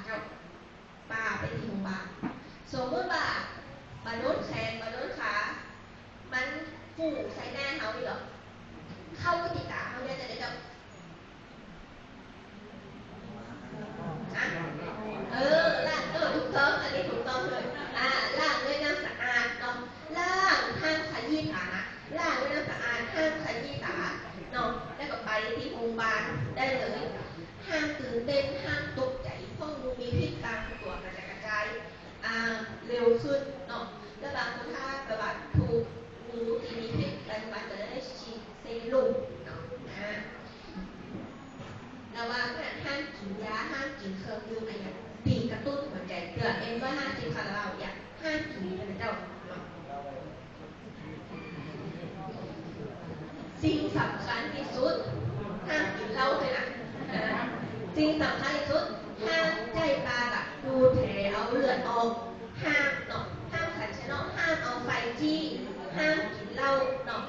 ເຈົ້າ ປາໄປທີ່ໂຮງບານ. ສົມມຸດວ່າ ບາດໂດນແຂນ ບາດໂດນຂາ ມັນຟູ່ໃສ່ໜ້າເຮົານີ້ເນາະ ເຂົ້າມາຕິດຕາເຮົາແດ່ຈັ່ງໃດເຈົ້າ? ຮະ? ເອີ ລ້າງ ເອີ ຖືກຕ້ອງ ອັນນີ້ຖືກຕ້ອງເລີຍ. ອາ ລ້າງດ້ວຍນ້ຳສະອາດເນາະ ລ້າງ ຫ້າມຂະຢີ້ຕາ ລ້າງດ້ວຍນ້ຳສະອາດ ຫ້າມຂະຢີ້ຕາເນາະ ແລ້ວກໍໄປທີ່ໂຮງບານໄດ້ເລີຍ. ຫ້າມຕື່ນເຕັ້ນ ຫ້າມຕົກໃຈ ເພາະງູມີພິດບາງຕົວກະຈະກະຈາຍ ອ່າ ເລັວຂຶ້ນເນາະ ແລະບາງຄົນຖ້າແບບວ່າຖືກງູທີ່ມີພິດ ປັດຈຸບັນກໍໄດ້ສີດເຊລຸມເນາະ ອາ ລະຫວ່າງນັ້ນ ຫ້າມກິນຢາ ຫ້າມກິນເຄື່ອງດື່ມອັນຫຍັງທີ່ກະຕຸ້ນຫົວໃຈ ເທື່ອ ເອັມຮ້ອຍຫ້າສິບ ຄາລາວ ຢ່າ ຫ້າມກິນເດີເຈົ້າເນາະ. ສິ່ງສຳຄັນທີ່ສຸດ ຫ້າມກິນເຫຼົ້າເລີຍນະ. ສິ່ງສຳຄັນທີ່ສຸດ ຫ້າມໃຊ້ປາກະດູດແຜເອົາເລືອດອອກ ຫ້າມເນາະ ຫ້າມຂັນຊະເນາະ ຫ້າມເອົາໄຟຈີ້ ຫ້າມກິນເຫຼົ້າເນາະ. ໂ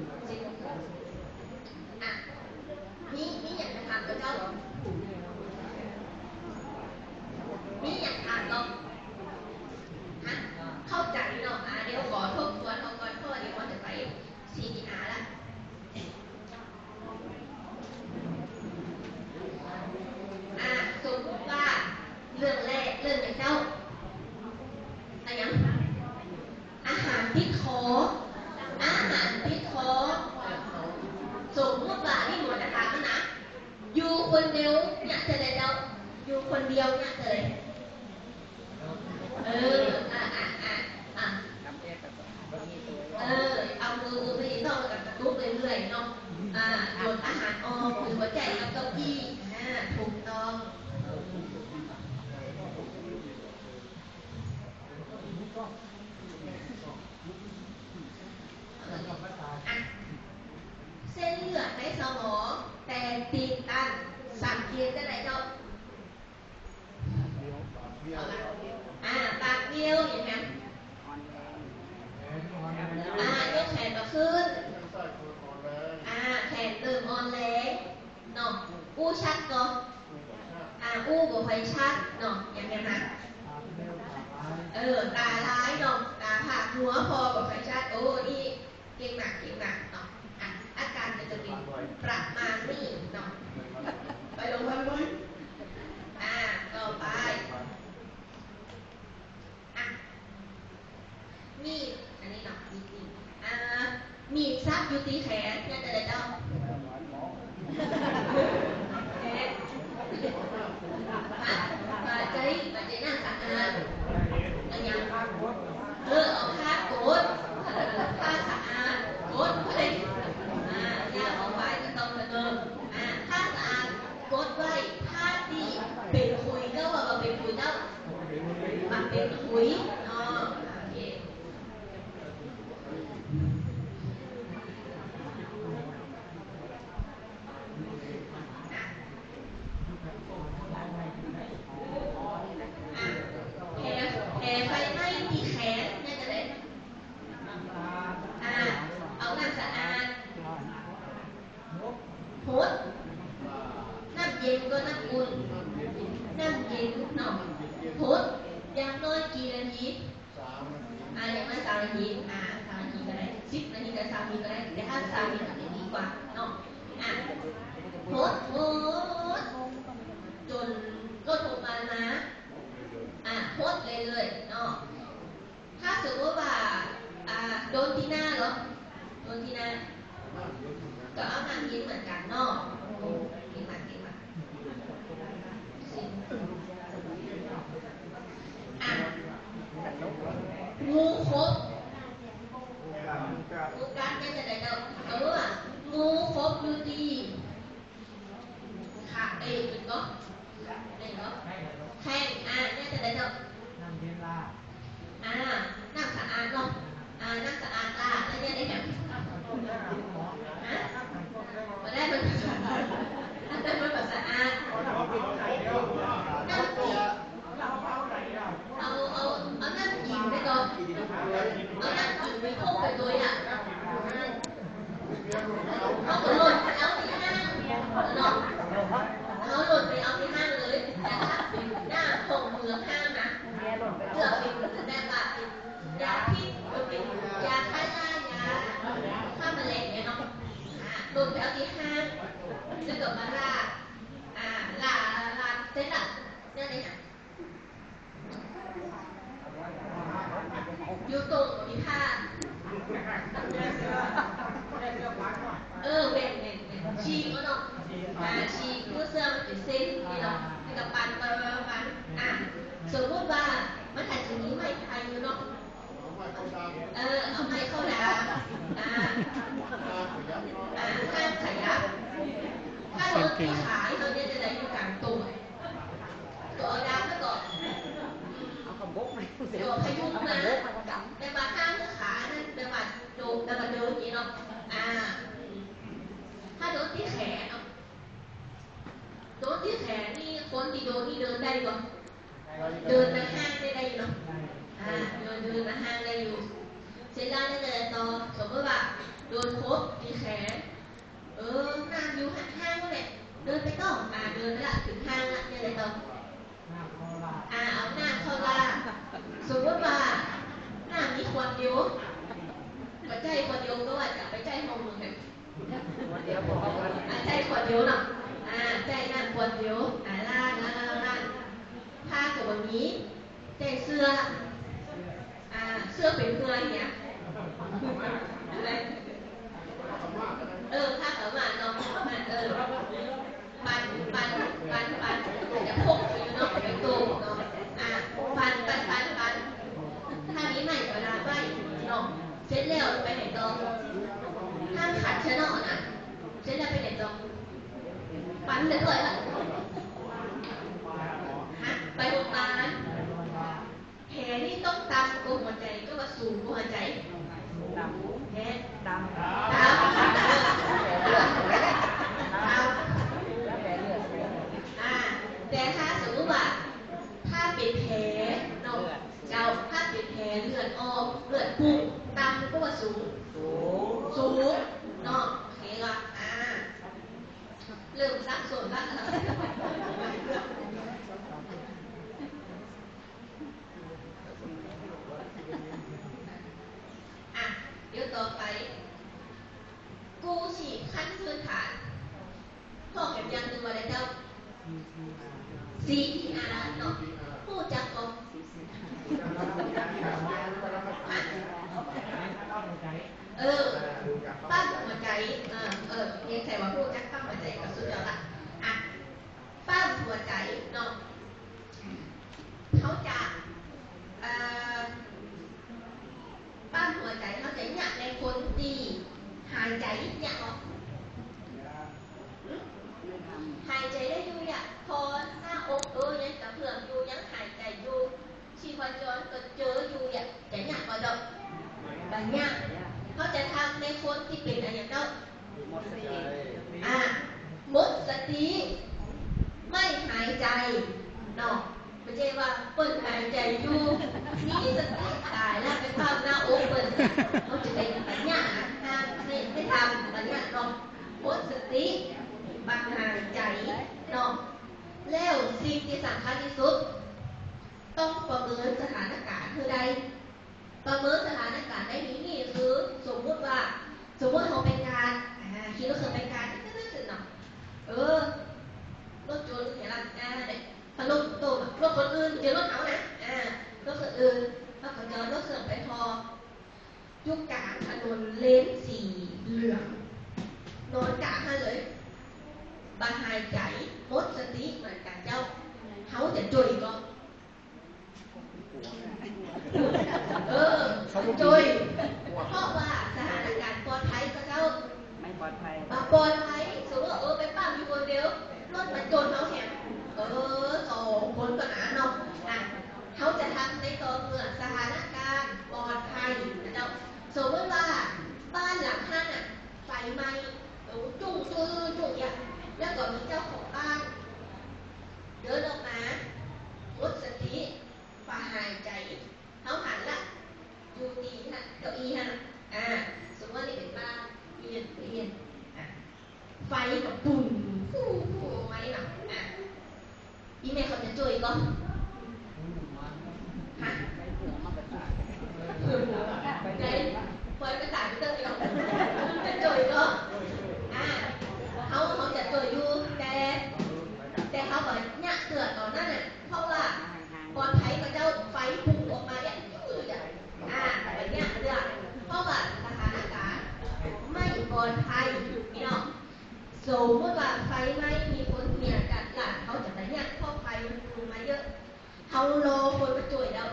ອເຄ ອ່ະ ມີ ມີຫຍັງຈະຖາມເຈົ້າບໍ່? ມີຫຍັງຖາມບໍ່? ຮະ? ເຂົ້າໃຈເນາະ. ອ່າ ດຽວຂໍທົບທວນເຮົາກ່ອນ ເພາະວ່າດຽວເຮົາຈະໄປຊີພີອາລະ. ອ່າ ສົມມຸດວ່າ ເລື່ອງແລກ ເລື່ອງຫຍັງເຈົ້າ? ອາຫຍັງ? ອາຫານຕິດຄໍ ອາຫານຕິດຄໍ. ສົມມຸດວ່າ ນີ້ໝໍຈະຖາມແລ້ວນະ ຢູ່ຄົນດຽວຍາກຈັ່ງໃດເຈົ້າ? ຢູ່ຄົນດຽວຍາກຈັ່ງໃດ? ເອີ ອ່າ ອ່າ ອ່າ ອ່າ ເອີ ເອົາມື ມືໄປຕິດຕໍ່ກັບກະຕຸກເລື້ອຍໆເນາະ ອ່າ ຈົນອາຫານອອກ ຫຼືວ່າໃຈກັບເກົ້າອີ້ ອ່າ ຖືກຕ້ອງ. ອ່ະ ເສັ້ນເລືອດໃນສະໝອງແຕກຕີບຕັນ ສັງເກດຈັ່ງໃດເຈົ້າ? ອ່າ ປາກບ້ຽວ ເຫັນຫຍັງ? ອ່າ ຍົກແຂນບໍ່ຂຶ້ນ ອ່າ ແຂນເລີ່ມອ່ອນແຮງເນາະ. ອູ້ຊັດບໍ່? ອ່າ ອູ້ບໍ່ຄ່ອຍຊັດເນາະ. ຫຍັງແນ່ນະ? ເອີ ຕາລາຍເນາະ ຕາຜາກຫົວພໍບໍ່ຄ່ອຍຊັດ. ໂອ້ ນີ້ ເກັ່ງມາກ ເກັ່ງມາກເນາະ. ອາ ອາການກໍຈະເປັນປະມານນີ້ເນາະ. ໄປລົງມາເບິ່ງ ອາ ຕໍ່ໄປ ອາ ມີດ ອັນນີ້ເນາະ ມີດ ມີດ ອາ ມີດສັກຢູ່ທີ່ແຂນ ແມ່ນຈັ່ງໃດເຈົ້າ? ແຂນ ຮະ? ບາດໃຈ ບາດໃຈນ້ຳສະອາດ ອັນຫຍັງ? ເອີ ເອົາຜ້າກົດ ຜ້າສະອາດກົດໄວ້ ອາ ຢ່າເອົາໄວ້ ກໍຕ້ອງເບິ່ງ ອາ ຜ້າສະອາດກົດໄວ້ ຜ້າທີ່ເປັນຂຸຍ ເຈົ້າວ່າບໍ່ເປັນຂຸຍເຈົ້າ? ມັນເປັນຂຸຍເນາະ. ໂອເຄ ແຜ ແຜໄຟໄໝ້ທີ່ແຂນ ແມ່ນຈັ່ງໃດ? ອາ ເອົານ້ຳສະອາດຫົດ ນ້ຳເຢັນກໍນ້ຳອຸ່ນ ນ້ຳເຢັນເນາະ ຫົດ ຢ່າງໜ້ອຍກີ່ນາທີ? ອ່າ ຢ່າງໜ້ອຍສາມນາທີ ອ່າ ສາມນາທີກໍໄດ້ ສິບນາທີກໍໄດ້ ສາມນາທີກໍໄດ້ ແຕ່ຖ້າສາມນາທີກໍຈະດີກວ່າເນາະ. ອ່າ ຫົດ ຫົດ ຈົນລົດໂຮງບານມາ ອ່າ ຫົດເລື້ອຍໆເນາະ. ຖ້າສົມມຸດວ່າ ອ່າ ໂດນທີ່ໜ້າເນາະ ໂດນທີ່ໜ້າ ກໍເອົານ້ຳເຢັນເໝືອນກັນເນາະ ເກັ່ງມາກ ເກັ່ງມາກ. ອ່ະ ງູຂົບ ງູກັດແມ່ນຈັ່ງໃດເຈົ້າ? ເອີ ງູຂົບຢູ່ທີ່ຂາ ເອີ ແມ່ນບໍ່? ແມ່ນບໍ່? ແຂ້ງ ອ່າ ແມ່ນຈັ່ງໃດເຈົ້າ? ນ້ຳເຢັນລາດ ອ່າ ນ້ຳສະອາດເນາະ ອ່າ ນ້ຳສະອາດລາດ ແລ້ວຍັງໄດ້ຫຍັງ? ຮະ? ບໍ່ໄດ້ເປັນພາສາ ນ້ຳເປັນພາສາອາດ ນ້ຳກີ ເອົາ ເອົາ ເອົານ້ຳກິນໄປກ່ອນ ສີກເນາະ ອ່າ ສີກຄືເສື້ອມັນເປັນເສັ້ນນີ້ເນາະ ແລ້ວກໍປັ່ນ ປັ່ນ ປັ່ນ ປັ່ນ ອ່າ ສົມມຸດວ່າມັນອາດຈະມີໄມ້ໄຜ່ຢູ່ເນາະ ເອີ ເອົາໄມ້ເຂົ້າດາມ ອ່າ ອ່າ ຫ້າມຂະຫຍັບ ຖ້າໂດນຕີຂາ ເຮົາເຮັດຈັ່ງໃດຢູ່ກາງໂຕ ໂຕເອົາດາມມາເກາະ ເອົາຂະບົກມາ ໂຕພະຍຸງມາ ແບບວ່າຫ້າມຂະຫຍັບ ແບບວ່າໂຕ ແບບວ່າເດີນນີ້ເນາະ ອ່າ ຖ້າໂດນຕີແຂນເນາະ ໂດນຕີແຂນນີ້ ຄົນທີ່ໂດນນີ້ເດີນໄດ້ບໍ່? ເດີນນຳຫ້າງໄດ້ ໄດ້ຢູ່ເນາະ ອ່າ ເດີນ ເດີນນຳຫ້າງໄດ້ຢູ່ ເສັດແລ້ວຈັ່ງໃດຕໍ່? ສົມມຸດວ່າໂດນຄົບຕີແຂນ ເອີ ນ້ຳຢູ່ຫ້າງພຸ້ນແຫຼະ ເດີນໄປຕໍ່ ອ່າ ເດີນໄປລະ ເຖິງຫ້າງລະ ຈັ່ງໃດຕໍ່? ອ່າ ເອົານ້ຳເຂົ້າລາດ ສົມມຸດວ່ານ້ຳມີຂວດດຽວ ກໍໃຊ້ຂວດດຽວ ກໍວ່າຈະໄປໃຊ້ຫ້ອງໜຶ່ງຫັ້ນ ອ່າ ໃຊ້ຂວດດຽວເນາະ ອ່າ ໃຊ້ນ້ຳຂວດດຽວ ອ່າ ລ້າງ ລ້າງ ລ້າງ ຜ້າກໍບໍ່ມີ ໃຊ້ເຊື້ອ ອ່າ ເຊື້ອເປັນເຫື່ອຫຍັງ ເອີ ຜ້າຂາວມ້າເນາະ ເອີ ປັ່ນ ປັ່ນ ປັ່ນ ປັ່ນ ຈະພົກໄປຢູ່ເນາະ ໄປໂຕເນາະ ອ່າ ປັ່ນ ປັ່ນ ປັ່ນ ປັ່ນ ຖ້າມີໄມ້ກໍລາໄວ້ເນາະ ເສັດແລ້ວໄປໃຫ້ຕໍ່ ຫ້າມຂັດຊະເນາະນະ ເສັດແລ້ວໄປໃຫ້ຕໍ່ ປັ່ນເລີຍ ຮະ ໄປໂຮງບານ ແຜນີ້ຕ້ອງຕ່ຳກວ່າຫົວໃຈ ຫຼືວ່າສູງກວ່າຫົວໃຈ? ຕ່ຳ ແຜ ຕ່ຳ ຕ່ຳ ຕ່ຳ ອ່າ ແຕ່ຖ້າສົມມຸດວ່າ ຖ້າເປັນແຜເນາະ ເຈົ້າ ຖ້າເປັນແຜເລືອດອອກ ເລືອດປຸ້ງ ຕ່ຳກວ່າສູງ? ສູງ ສູງເນາະ ໂອເຄລະ ອ່າ ເລີ່ມສັບສົນລະ ອ່ະ ດຽວຕໍ່ໄປ ກູ້ຊີບຂັ້ນພື້ນຖານ ພ້ອມກັນຢ່າງໜຶ່ງວ່າໃດເຈົ້າ? ຊີພີອາ ເນາະ ຮູ້ຈັກບໍ່? ຮະ? ເອີ ປ້ຳຫົວໃຈ ເອີ ເອີ ຮຽນໃສ່ວ່າຮູ້ຈັກປ້ຳຫົວໃຈກໍສຸດຍອດລະ ອ່ະ ປ້ຳຫົວໃຈເນາະ ເຮົາຈະ ເອີ ປ້ຳຫົວໃຈ ເຮົາຈະຍະໃນຄົນທີ່ຫາຍໃຈຍະອອກ ຫາຍໃຈໄດ້ຢູ່ຍະ ພໍໜ້າອົກ ເອີ ຍັງກະເພື່ອມຢູ່ ຍັງຫາຍໃຈຢູ່ ຊີພະຈອນກໍເຈີຢູ່ ຢາກຈະຍະບໍ່ເຈົ້າ? ບໍ່ຍະ. ເຮົາຈະທຳໃນຄົນທີ່ເປັນອັນຫຍັງເຈົ້າ? ໝົດສະຕິ. ອາ ໝົດສະຕິ ໄມ່ຫາຍໃຈເນາະ. ບໍ່ໃຊ່ວ່າເພິ່ນຫາຍໃຈຢູ່ ມີສະຕິ ຕາຍແລ້ວ ໄປປ້ຳໜ້າອົກເພິ່ນ. ເຮົາຈະໄດ້ປັນຍານະ ໃຫ້ ໃຫ້ທຳປັນຍາເນາະ. ໝົດສະຕິ ບັກຫາຍໃຈເນາະ. ແລ້ວສິ່ງທີ່ສຳຄັນທີ່ສຸດ ຕ້ອງປະເມີນສະຖານະການໃຫ້ໄດ້. ປະເມີນສະຖານະການໃນທີ່ນີ້ຄື ສົມມຸດວ່າ ສົມມຸດເຮົາໄປການ ອາ ຂີ່ລົດເຄື່ອງໄປການເນາະ ເອີ ລົດຈົນເຫັນລະ ອາ ພັດລົມໂຕ ລົດຄົນອື່ນ ບໍ່ແມ່ນລົດເຮົານະ ອາ ລົດຄົນອື່ນ ເຮົາກໍຈອດລົດເຄື່ອງໄປພໍ້ ຢູ່ກາງຖະໜົນເລນສີເຫຼືອງ ນອນກາງຫັ້ນເລີຍ ບັກຫາຍໃຈ ໝົດສະຕິ ໝາຍການເຈົ້າ ເຮົາຈະຈ່ອຍກໍ ເອີ ເຂົາບໍ່ ເພາະວ່າສະຖານະການປອດໄພກໍເຈົ້າ ໄມ່ປອດໄພ ບໍ່ປອດໄພ. ສົມມຸດວ່າ ເອີ ໄປປ້ຳຢູ່ຄົນດຽວ ລົດມາຊົນເຮົາແຮງ ເອີ ສອງຄົນກໍໜາເນາະ. ອ່ະ ເຮົາຈະທຳໃນຕໍ່ເມື່ອສະຖານະການປອດໄພນະເຈົ້າ. ສົມມຸດວ່າ ບ້ານຫຼັງຫັ້ນນະໄຟໄໝ້ ໂອ້ ຈຸ້ງ ຈຸ້ງ ຈຸ້ງ ແລ້ວກໍມີເຈົ້າຂອງບ້ານເດີນອອກມາ ໝົດສະຕິ ປະຫາຍໃຈ ເຮົາຫັນລະ ຢູ່ຕີນຫັ້ນ ເກົ້າอี้ຫັ້ນ ອາ ສົມມຸດວ່ານີ້ເປັນບ້ານ ມີເຮືອນ ມີເຮືອນ ອາ ໄຟກໍປຸ້ງ ຟູ ຟູ ໄໝ້ເນາະ ອາ ອີ່ແມ່ເຂົາຈະຈ່ອຍກໍ ຮະ ໄດ້ ຂ້ອຍໄປ ສົມມຸດວ່າໄຟໄໝ້ ມີຄົນເຫື່ອຈັດລະ ເຮົາຈະໄປຍາກ ເພາະໄຟມັນມາເຍອະ ເຮົາລໍຄົນມາຊ່ວຍແລ້ວ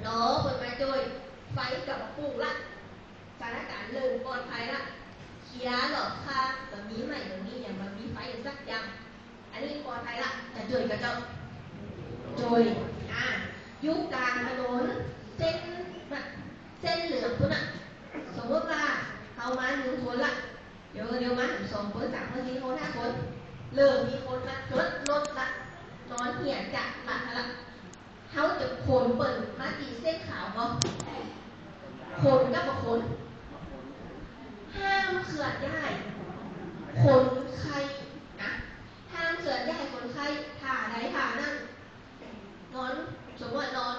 ລໍຄົນມາຊ່ວຍ ໄຟກໍບໍ່ປຸ້ງລະ ສະຖານະການເລີ່ມປອດໄພລະ ເຄຍລອບຂ້າງ ບໍ່ມີໄໝ້ ບໍ່ມີຫຍັງ ບໍ່ມີໄຟສັກຢ່າງ ອັນນີ້ປອດໄພລະ ຈະຈ່ອຍກະເຈົ້າ ຈ່ອຍ ອາ ຢູ່ກາງຖະໜົນ ເສັ້ນ ເສັ້ນເຫຼືອງພຸ້ນນະ ສົມມຸດວ່າເຮົາມາໜຶ່ງຄົນລະ ດຽວ ດຽວມາສອງຄົນ ສາມຄົນ ສີ່ຄົນ ຫ້າຄົນ ເລີ່ມມີຄົນມາເກີດລົດລະ ນອນເຫື່ອຈັດລະ ລະ ເຮົາຈະຂົນເພິ່ນມາຕີເສັ້ນຂາວບໍ່? ຂົນກັບບໍ່ຂົນ? ຫ້າມເຄື່ອນຍ້າຍຄົນໄຂ້ນະ ຫ້າມເຄື່ອນຍ້າຍຄົນໄຂ້ ທ່າໃດທ່ານັ້ນ ນອນ ສົມມຸດວ່ານອນ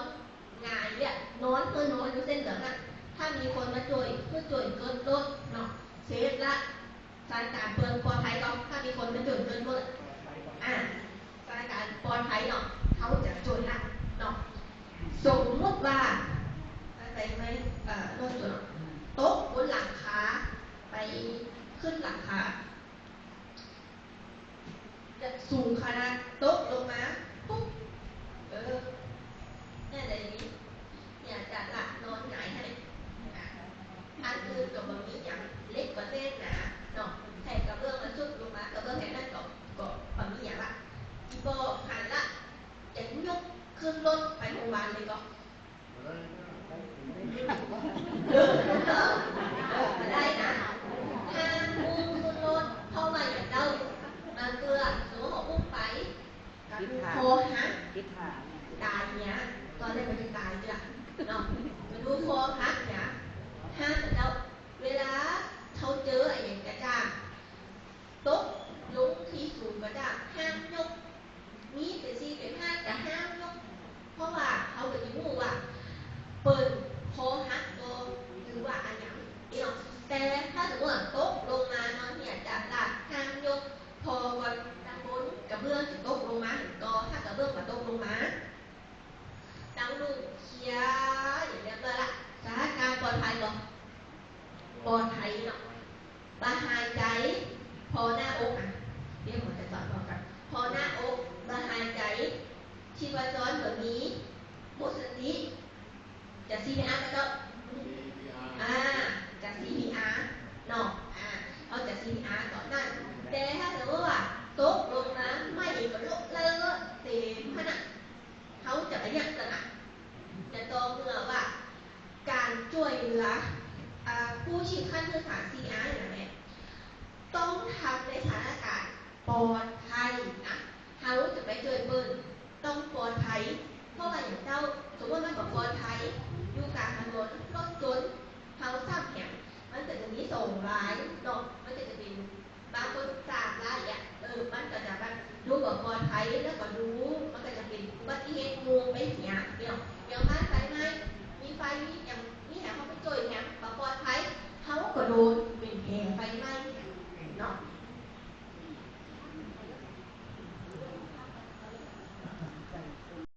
ຫງາຍເລີຍ ນອນ ເພິ່ນນອນຢູ່ເສັ້ນເຫຼືອງນະ ຖ້າມີຄົນມາຈ່ອຍ ຄືຈ່ອຍເກີດລົດເນາະ ເສດລະ ສະຖານະການເປີດ ປອດໄພກໍ ຖ້າມີຄົນມາຈ່ອຍເກີດລົດ ອາ ສະຖານະການປອດໄພເນາະ ເຮົາຈະຈ່ອຍລະເນາະ ສົມມຸດວ່າ ໄປໄໝ້ ເອີ ລົດຕົກບົນຫຼັງຄາ ໄປຂຶ້ນຫຼັງຄາ ຈະສູງຂະໜາດ ຕົກລົງມາປຸບ ເອີ ແນວໃດດີ? ເຫື່ອຈັດລະ ນອນຫງາຍຫັ້ນເດ ອັນອື່ນກໍບໍ່ມີຫຍັງ ເຫຼັກກໍແໜ້ນໜາເນາະ ໃສ່ກະເບື້ອງລະຊຸດລົງມາ ກະເບື້ອງແຖວນັ້ນກໍ ກໍບໍ່ມີຫຍັງລະ ອີປອບຫັ້ນລະ ຈະຍົກຂຶ້ນລົດໄປໂຮງບານເລີຍກໍ ເອີ ໄດ້ນະ ຫ້າມອຸ້ມຂຶ້ນລົດ ເພາະວ່າຫຍັງເຈົ້າ? ບາງເທື່ອ ສົມມຸດເຮົາອຸ້ມໄປ ຄອຫັກ ຕາຍເນຍ ຕອນແລກມັນຈະຕາຍເທື່ອເນາະ ມັນຮູ້ຄອຫັກເນຍ ຫ້າມເຈົ້າ ເວລາເຮົາເຈີອີ່ຫຍັງກະຈ້າງ ຕົກລົງທີ່ສູງກະຈ້າງ ຫ້າມຍົກ ມີເປັນສີ່ເປັນຫ້າກະຫ້າມຍົກ ເພາະວ່າເຮົາກະຊິຮູ້ວ່າເປັນຄອຫັກບໍ່ ຫຼືວ່າອາຫຍັງເນາະ ແຕ່ຖ້າສົມມຸດວ່າຕົກລົງມານອນເຫື່ອຈັດລະ ຫ້າມຍົກ ເພາະວ່າຕາງບົນກະເບື້ອງຊິຕົກລົງມາ ກໍຖ້າກະເບື້ອງບໍ່ຕົກລົງມາ ຕັ້ງລູກເຄຍ ຮຽບຮ້ອຍລະ ສະຖານະການປອດໄພບໍ່? ປອດໄພເນາະ ບໍ່ຫາຍໃຈ ພໍໜ້າອົກ ອະ ດຽວໝໍຈະສອນພ້ອມກັນ ພໍໜ້າອົກ ບໍ່ຫາຍໃຈ ຊີບພະຈອນບໍ່ມີ ໝົດສະຕິ ຈະຊີພີອາ ກະເຈົ້າ ອາ ຈະຊີພີອາ ເນາະ ອາ ເຮົາຈະຊີພີອາຕອນນັ້ນ ແຕ່ຖ້າສົມມຸດວ່າຕົກລົງມາ ໄໝ້ກະລຸກເລີເຕັມຫັ້ນນະ ເຮົາຈະໄປຍັກສະນະ ຈະຕໍ່ເມື່ອວ່າ ການຊ່ວຍເຫຼືອ ອາ ກູ້ຊີບຂັ້ນພື້ນຖານ ຊີພີອາ ນີ້ນະແມ່ນ ຕ້ອງທຳໃນສະຖານະການປອດໄພນະ ເຮົາຈະໄປຊ່ວຍເພິ່ນ ຕ້ອງປອດໄພ ເພາະວ່າຫຍັງເຈົ້າ?